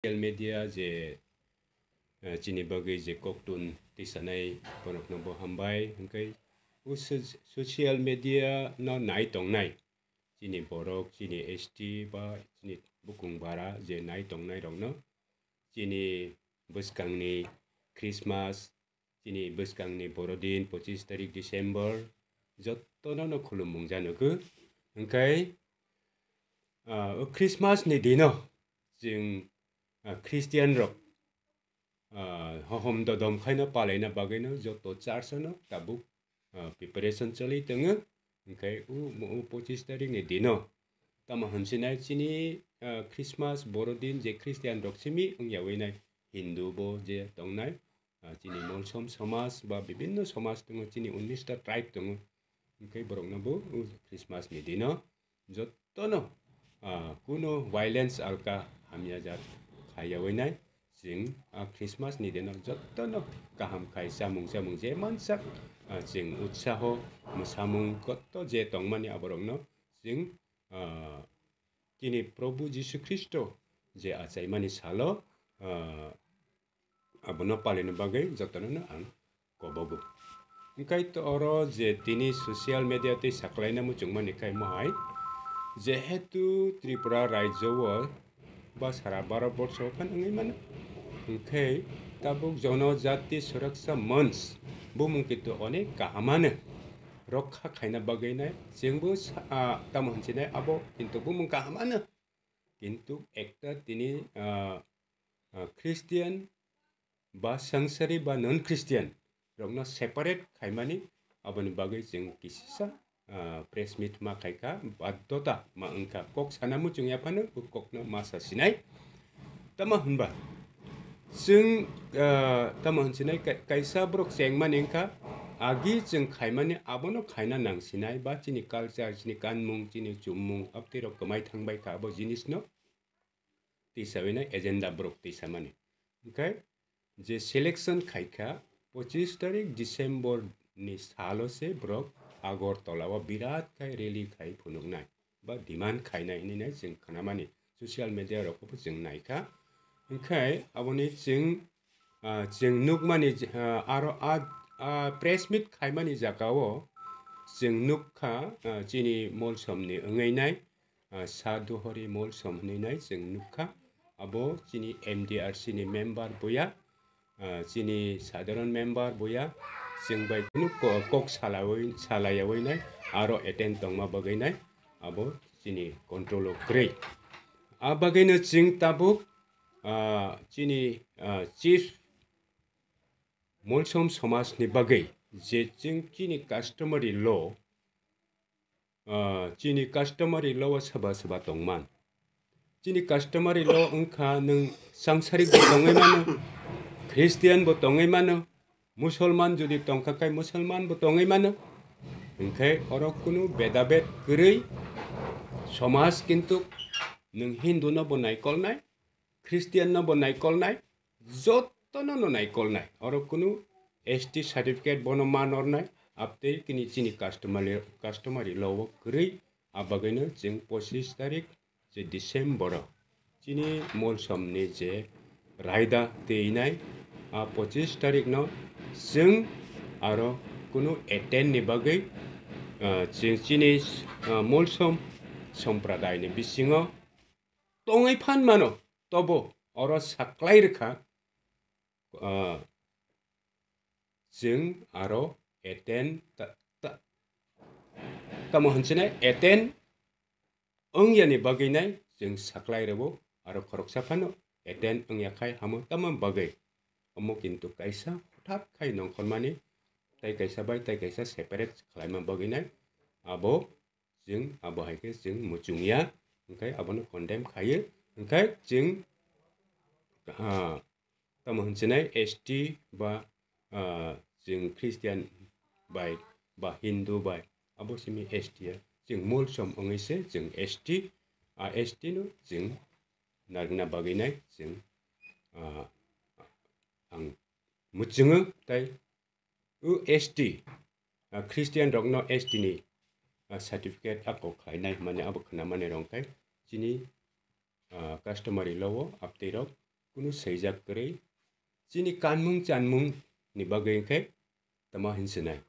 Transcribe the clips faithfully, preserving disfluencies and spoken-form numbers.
social media je, eh, chini bagwi je koktun tisanai borokno bo hambai, hwnkhe o soc-, social media no nai tongnai chini borok, chini S T ba chini bukung bara je nai tongnai rokno chini bwskangni Christmas, chini bwskangni borodin, pochis tarik December, jotono no khulumung janogo. Hwnkhe, ah, o Christmas ni dino chwng, ah, Christian rok, ah, hohom dodom khaino palaina bagwino joto church no tabuk, ah, preparation choli tongo. Hwnkhe o, o pochis tarik ni dino tamo hwnsinai chini, ah, Christmas borodin je Christian rok simi wngyawi nai Hindu bo je tongnai, ah, chini Molsom somaj ba bibinno somaj tongo, chini unnish ta tribe tongo. Hwnkhe borokno bo o Christmas ni dino jotono, ah, kuno violence alka hamya jat khaiyawi nai. Chwng, ah, Christmas ni dino jotono kaham khai chamung chamung je mansak, ah, chwng utsaho mwsamung kotto je tongmani aborokno chwng, ah, chini Probhu Jisu Khristo je achaimani salo, ah, abono palina bagwi jotono no ang kobogo. Hwnkhe to oro je tini social media tei saklaina muchungmani khe mohai, jehetu Tripura rajyo o ba sara Bharat borsho o phano wngwi mano, hwnkhe tabuk Jonojati Suraksha Manch bumung kintu onek kahamano rokha khaina bagwi nai. Chwngbo sa-, ah, tamo hwnsinai abo kintu bumung kahamano. Kintu ekta tini, ah, ah, Christian ba sangsari ba non Christian rokno separate khaimani aboni bagwi chwng kisisa, ah, press meet ma khaikha, baddhota ma wngkha, kok sana muchung yaphano o kokno ma sasinai. Tamo hwnba chwng, ah, tamo hwnsinai kai-, kaisa borok chengmani wngkha, agi chwng khaimani abono khaina nangsinai, ba chini culture, chini kanmung, chini chummung, abtwi rok kwmai thangbai kha abo jinisno. Tisawi nai agenda borok tisamani. Hwnkhe je selection khaikha, pochis tarik December ni salo se borok Agartala o birat khai rally khai phunuknai ba demand khainai hinwi nai chwng khnamani, social media rok bo chwng naikha. Hwnkhe aboni chwng, ah, chwng nukmani, ah, aro a, a press meet khaimani jagao chwng nukha, ah, chini Molsomni wngwi nai, ah, Sadhu Hori Molsom hinwi nai chwng nukha. Abo chini M D R C ni member buya, ah, chini sadharon member buya, chwng bai kunu ko-, kok salawi-, salayawi nai, aro attend tongma bagwi nai, abo chini control o kwrwi. A bagwino chwng tabuk, ah, chini, ah, chief Molsom somajni bagwi je chwng chini customary law, ah, chini customary law o soba soba tongman. Chini customary law wngkha nwng sangsari bo tongwi mano, Christian bo tongwi mano, Musulman jodi tongkha khai Musulman bo tongwi mano. Hwnkhe oro kunu bedabed kwrwi somaj kintu nwng Hindu no bo naikolnai, Christian no bo naikolnai, jotono no naikolnai. Oro kunu S T certificate bono manornai, abtwi kini chini customary, customary law o kwrwi, a bagwino chwng pochis tarik je December o chini Molsomni je raida twinai, a pochis tarik no chwng aro kunu attend ni bagwi, ah, chwng chini, ah, Molsom sompradai ni bisingo tongwi phan mano, tobo oro saklai rwkha, ah, chwng aro attend ta-, ta-, tamo hwnsinai attend wngyani bagwi nai chwng saklai rwo, aro khoroksa phano attend wngya khai hamo tamo bagwi. Omo kintu kaisa hothat khai nongkhormani, tai kaisa bai tai kaisa separate khlaima bagwi nai, abo chwng abo hai khe chwng muchungya, hwnkhe abono condemn khaio, hwnkhe chwng, ah, tamo hwnsinai S T ba, ah, chwng Christian bai ba Hindu bai abo simi S T ya, chwng Molsom wngwi se chwng S T, a S T no chwng narwkna bagwi nai chwng, ah, ang muchungo tai o S T, ah, Christian rokno S T ni, ah, certificate ako khlainai hwnmani abo khwnamani rwngkhai chini, ah, customary law o abtwi rok kunu swijak kwrwi. Chini kanmung chanmung ni bagwi khe tamo hinsinai.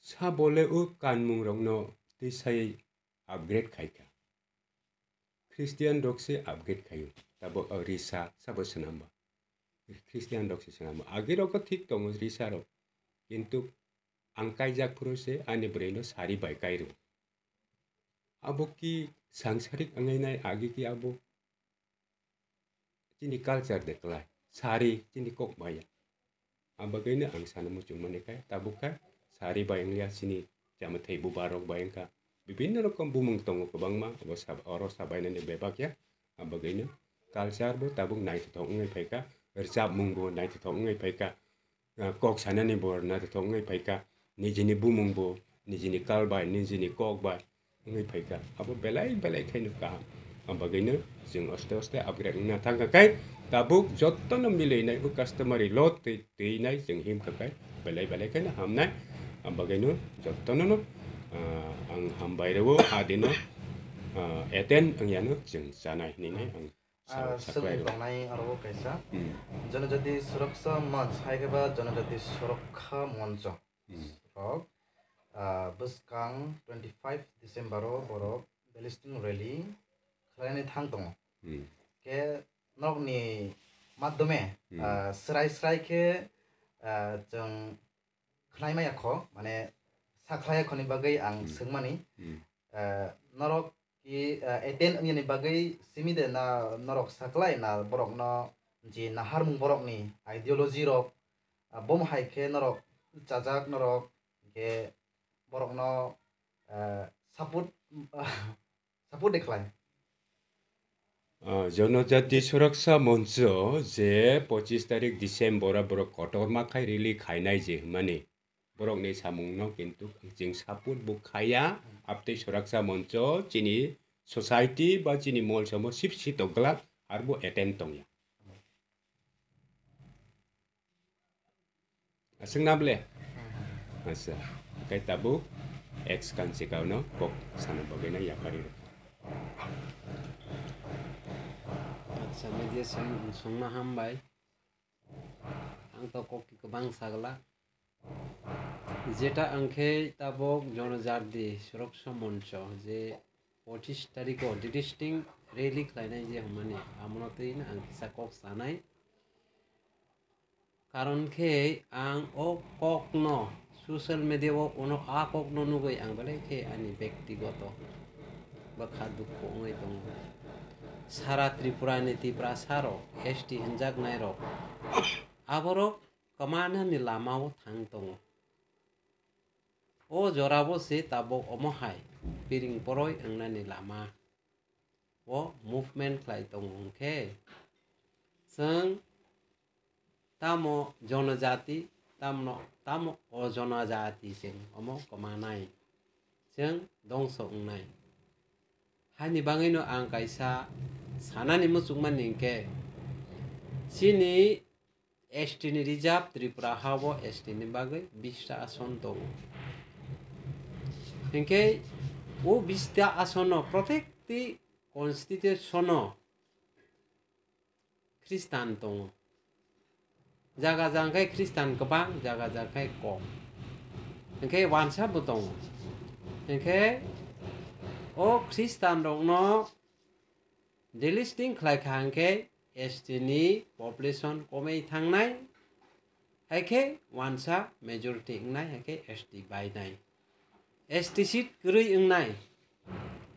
Sa bole o kanmung rokno tei sai upgrade khaikha. Christian rok se upgrade khaio. Tabuk o risa sabo swnamba. Christian rok se swnamba. Agi rok thik tongo risa rok. Kintu ang kaijak phuru se ani bwrwi no sari bai kairo. Abo ki sangsarik wngnai nai agi ki abo chini culture de kwlai. Sari chini kok bai ya. Ang bagwino ang sana muchung mani khe tabuk khe sari bai wngya chini chamathai bubar rok bai wngkha. Bibinno rokom bumung tongo kwbangma abo sab-, oro sabainani bebak ya. Ang bagwino culture bo tabuk naithothok wngwi phaikha, rwchapmung bo naithothok wngwi phaikha. Ah, kok sanani bo naithothok wngwi phaikha, nijini bumung bo, nijini kal bai, nijini kok bai wngwi phaikha. Abo belai belai khaino kaham. Ang bagwino chwng oste oste upgrade wngna thangkha khe tabuk jottono milwinai o customary law twi, twinai chwng himkha khe belai belai khaino hamnai. Ang bagwino jottono no, ah, ang hambai rwo adino, ah, attend wngyano chwng chanai hinwi ang Ah, sa-, swngmung saklai rwo. Tongnai aro o kaisa. Hmm. Jonojati Suraksha Manch hai khe ba Jonojati Suraksha Moncho Hmm. rok, ah, bwskang twenty five December o borok delisting rally khlainai thang tongo. Hmm. Khe norokni madhyome, Hmm. ah, srai srai khe, ah, chwng khnai maya kho, mane sakhlai khoni bagwi ang Hmm. swngmani. Hmm. Ah, norok ki, ah, attend wngyani bagwi simi de na norok saklai na borokno je naharmung borokni ideology rok, ah, bomo hai khe norok chajak norok hwnkhe borokno, ah, support, support de khlai. Ah, Jonojati Suraksa Moncho je pochis tarik December o borok kotorma khai rally khainai je hwnmani, borokni samungno kintu chwng support bo khaiya, abtwi Suraksa Moncho chini society ba chini mol samo sip si tokglak arbo attend tongya. Aswk na ble? Acha, kai tabuk ex kanchi kauno kok sana bagwi na yapari rw. Acha, media song, songna hambai. Ang to kok kwbang sagla. Jeta ang khe tabuk Jonojati Suraksa Moncho je pochis tarikh o delisting rally khlainai je hwnmani, amono twi no ang kisa kok sanai. Karon khe ang o kokno social media o uno a kokno nugwi ang belai khe ani bektigoto bwkha dukhu wngwi tongo. Sara Tripura ni Tiprasa rok, S T hwnjaknai rok, aborok kwmanani lama o thang tongo. O jora bo se tabuk omo hai piring poroi wngnani lama o movement khlai tongo hwnkhe, chwng tamo jonojati, tamno, tamo ojonojati chwng omo kwmanai, chwng dongso wngnai. Haini bagwino ang kaisa sanani muchungmani hwnkhe, chini S T ni reserve Tripura ha o S T ni bagwi bista ason tongo. Hinkhe o bista asono protekti constitution o Khristan tongo. Jaga jaga khe Khristan kwbang, jaga jaga khe kom. Hinkhe wansa bo tongo. Hinkhe o Khristan rokno delisting khlai kha hinkhe S T ni population komwi thangnai, hai khe wansa majority wngnai, hai khe S T bainai. S T seat kwrwi wngnai.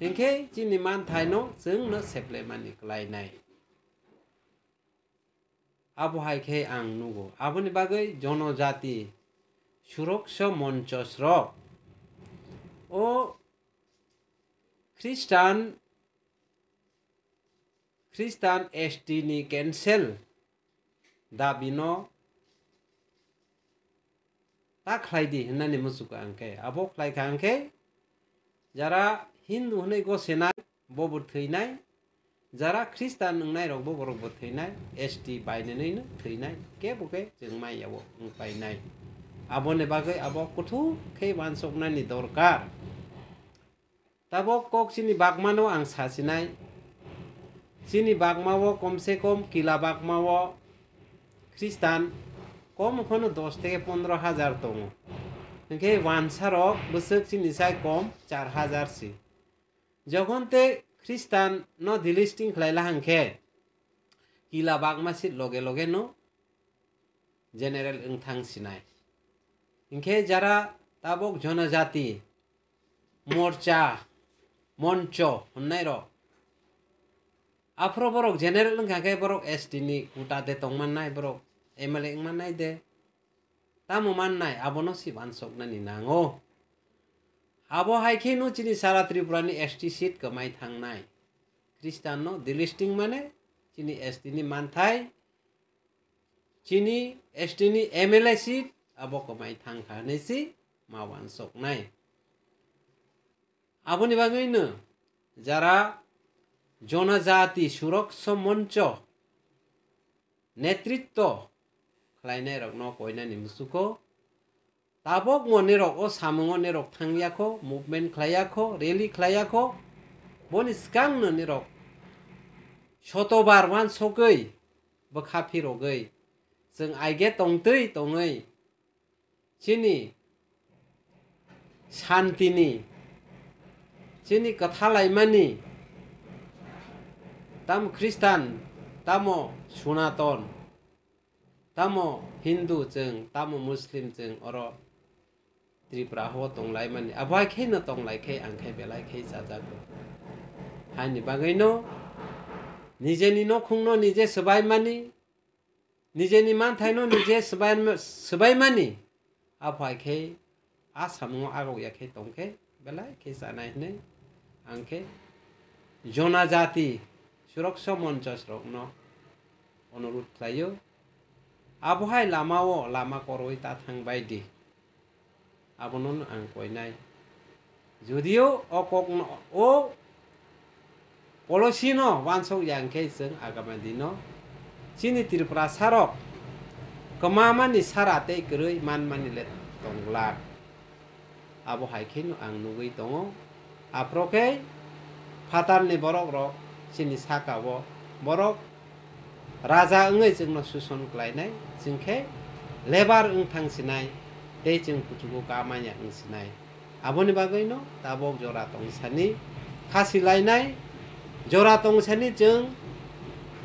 Hinkhe chini manthaino chwngno seplaimani klainai. Abo hai khe ang nugo. Aboni bagwi jonojati suroksha monchos rok o Khristan, Khristan S T ni cancel dabino ta khlai di hwnani muchukha ang khe. Abo khlai kha ang khe jara Hindu hwnwi gosenai, bo bo thwinai. Jara Khristan wngnai rok bo borok bo thwinai, S T bainani no thwinai, kebo khe chwng mai yabo wng painai. Aboni bagwi abo kuthuk khe uansuknani dorkar. Tabok kok chini bagmano ang sasinai, Chini bagmao komse kom kila bagmao Khristan kom kheno dos theke pondro hajar tongo. Hinkhe wansarok bwswk chini sai kom char hajar si. Jokhon te Khristan no delisting khlai la hwnkhe kila bagma sit loge loge no general wng thang sinai. Hinkhe jara tabok jonojati morcha, moncho hwnnairok, aphro borok general wngkha khe borok S T ni quota de tongmannai, borok M L A wngmannai de. Tamo mannai, abono si wansoknani nango. Abo hai kheno chini sara Tripura ni S T seat kwmai thangnai. Khristan no delisting mane chini S T ni manthai, chini S T ni M L A seat abo kwmai thangkha hinwi si ma wansoknai. Aboni bagwino jara Jonojati Suraksha Moncho netritto khlainairokno koinani musuko tabokmo nirok o samungo nirok thangyakho, movement khlaiyakho, rally khlaiyakho, boni swkangno nirok sotobar wansogwi bwkha phirogwi chwng aige tongtwi tongwi chini santini, chini kwthalaimani, tamo Khristan, tamo Sunaton, tamo Hindu chwng, tamo Muslim chwng, oro Tripura o tonglaimani. Abo hai kheno tonglai khe ang khe belai khe chajago. Haini bagwino nijeni nokhungno nije swbaimani, nijeni manthaino nije swbai-, swbaimani, aphai khe a samungo agok ya khe tong khe belai khe chanai hinwi ang khe Jonojati Suraksha Monchos rokno onurudh khlaio. Abo hai lamao lama koroi ta thang bai di. Abono ang koinai. Judio o kokno, o policy no wansok ya hwnkhe chwng agama dino chini Tripura sarok kwmamani sara tei kwrwi manmani le tongglak. Abo hai kheno ang nugwi tongo. Aphro khe phatarni borok rok chini saka o borok raja wngwi chwngno suson klainai, chwng khe lebar wng thang sinai, tei chwng kuchugo kamanya wng sinai. Aboni bagwino tabok jora tongsani khasi lainai, jora tongsani chwng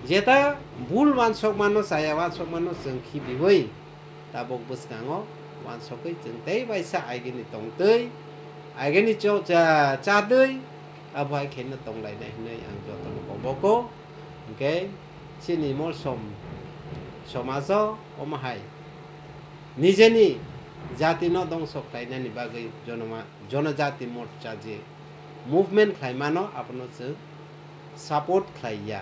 jeta bul wansokmano, chaya wansokmano chwng khibiwi tabok bwskango wansokwi chwng tei baisa agini tongtwi, agini cho-, cha-, chadwi, abo hai kheno tonglainai hinwi ang jotono koboko. Hinkhe chini molsom somajo omo hai nijeni jatino dongso khlainani bagwi jonoma-, Jonojati Morcha je movement khlaimano abono chwng support khlaiya.